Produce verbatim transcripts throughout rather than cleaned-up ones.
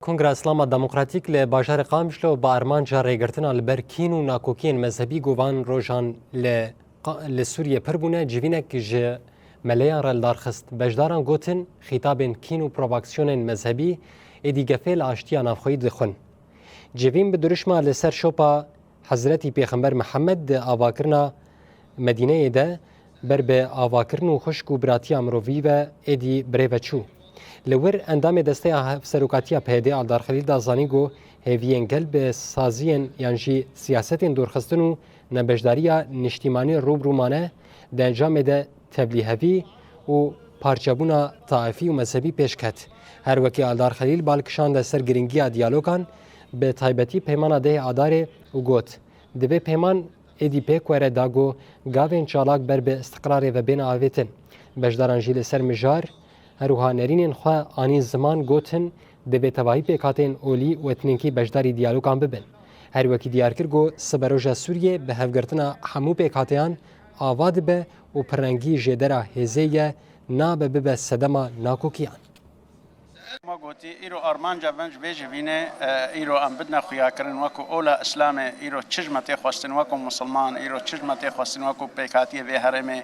Kongra Îslama Demokratîk li bajarê Qamişlo bi armanca rêgirtina li ber kîn û nakokiyên mezhebî ku van rojan li qa-, li Sûriyê pir bûne, civînek ji meleyan re li dar xist. Beşdaran gotin, xîtabên kîn û provokasyonên mezhebî êdî gefê li aştiya navxweyî dixwin. Civîn bi dirûşma li ser şopa Hezretî Pêxember Mihemed di avakirina Medîneyê de ber bi avakirin û xwişk û biratiya mirovî ve êdî birê ve çû. Li wir endamê Desteya Hevserokatiya P Y D'ê Eldar Xelîl da zanî ku hêviyên gel bi saziyên yan jî siyasetên dûrxistin û nebeşdariya niştîmanî rû bi rû mane, di encamê de tevlîhevî û parçebûna taifî û mezhebî pêş ket. Her wekî Eldar Xelîl bal kişande ser girîngiya diyalogan, bi taybetî peymana dehê Adarê û got, divê peyman êdî pêk were da ku gavên çalak ber bi istiqrarê ve bên avêtin. Beşdaran jî li ser mijar, her wiha nerînên xwe anîn ziman, gotin, divê tevahî pêkhateyên olî û etnîkî beşdarî diyalogan bibin. Her wekî diyar kir ku siberoja Sûriyê bi hevgirtina hemû pêkhateyan ava dibe û pirrengî jêdera hêzê ye, nabe bibe sedema nakokiyan. Ma gotî, îro armanca van ji vê jivînê, e, îro em bidine xuyakirin wekû ola Îslamê, îro çi ji me tê xwestin wekû misilman, îro çi ji me tê xwestin wekû pêkhatiyê vê herêmê,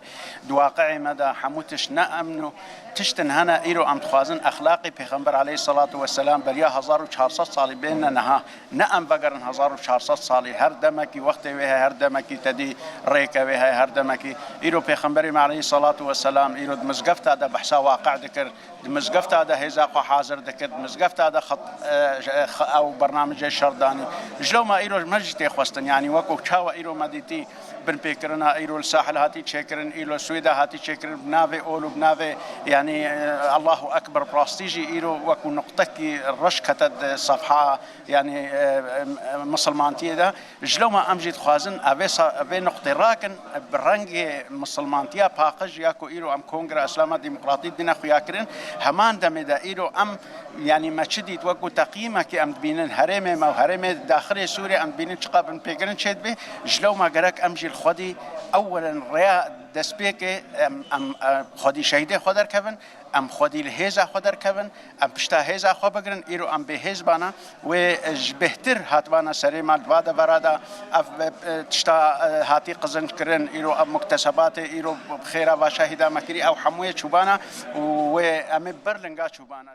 di waqi'ê me de hemû tişt ne emn û tiştin hene, îro em dixwazin exlaqî Pêxember aleyhisselatu vesselam beriya hezar û çar sed salî bêne niha. Ne em vegerin hezar û çar sed salî, her demekî wextê wê heye, her demekî tedî rêke wê heye, her demekî. Îro Pêxemberê me aleyhisselatu vesselam îro di mizgefta de behsa waqi dikir, di mizgefta de hêza xwe hazir dikir, di mizgefta de xet-, e, ji-, e, xe-, ew bernamijê şer danî. Ji lewma îro me jî tê xwestin, yanî wekû çawa îro me dîtî binpêkirina îro li Sahil hatî çêkirin, îro li Swêda hatî çêkirin, bi navê ol û bi navê, yanî, e, Allahu Ekber, bi rastî jî îro wekû nuqtekî reş kete di sefha, yanî, e, e, misilmantiyê de. Ji lewma em jî dixwazin evê sa-, evê nuqtê rakin, bi rengê misilmantiya paqij ya ku îro em Kongra Îslama Demokratî dine xuya kirin, heman demê de îro em, yanî me çi dît, wekû teqyîmekê em dibînin herêmê me û herêmê daxilê Sûriyê em dibînin çiqa binpêkirin çêdibe, ji lewma gerek em jî li xwedî ewwelen rêya destpêkê em, em, e, xwedî şehîdê xwe derkevin, em xwedî li hêza xwe derkevin, em pişta hêza xwe bigirin, îro em bêhêz bana, wê ji bêhtir hatibana serê me li va devera de, ev, e, tişta, e, hatî qizinc kirin, îro ev muktesebatê, îro bi xêra va şehîda me kirî, ew hemûyê çûbana û wê em ê ber linga çûbana.